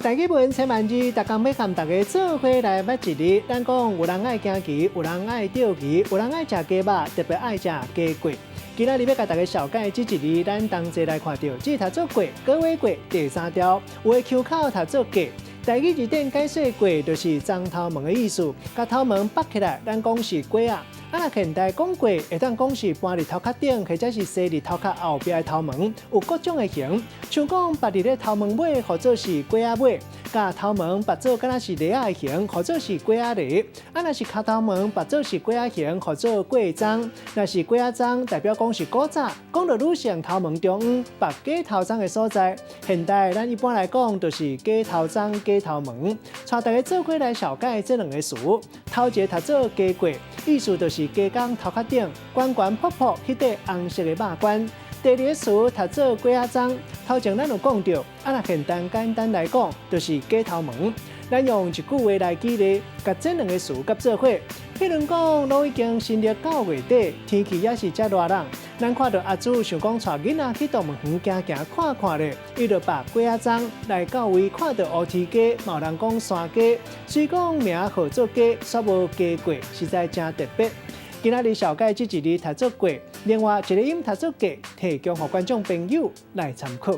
台語文千萬字，逐工欲佮大家做伙來捌一字。咱講有人愛行棋，有人愛釣魚，有人愛食雞肉，特別愛食雞粿。今仔日欲共大家紹介這一字，咱同齊來看著，這讀做粿，個月粿，第三調，有的腔口讀做粿。台語字典解說粿就是鬃頭毛的意思，共頭毛縛起來，咱講是粿仔。啊，若現代講粿，會當講是搬佇頭殼頂，或者是梳佇頭殼後壁的頭毛，有各種的形。像講縛佇咧頭毛尾，號做是粿仔尾；共頭毛縛做敢若是犁仔的形，號做是粿仔犁。啊，若是跤頭毛縛做是粿仔形，號做粿鬃。若是粿仔鬃，代表講是古早講著女性頭毛中央縛假頭鬃的所在。現代咱一般來講，就是假頭鬃、假頭毛。帶大家做伙來紹介這兩个詞，頭一个讀做雞粿，意思就是雞公頭殼頂懸懸噗噗彼塊紅色的肉冠。第二个詞讀做粿仔鬃，頭前咱有講著，啊若現代簡單來講，就是假頭毛。咱用一句話來舉例，共這兩个詞佮做伙。譬如講，攏已經新曆九月底，天氣猶是遮熱人，咱看著阿祖想講帶囡仔去動物園行行看看咧，伊就縛粿仔鬃來到位，看著烏雉雞，嘛有人講山雞，雖講名號做雞，煞無雞粿，實在誠特別。今仔日紹介這一字讀做粿，另外一个音讀做粿，提供予觀眾朋友來參考。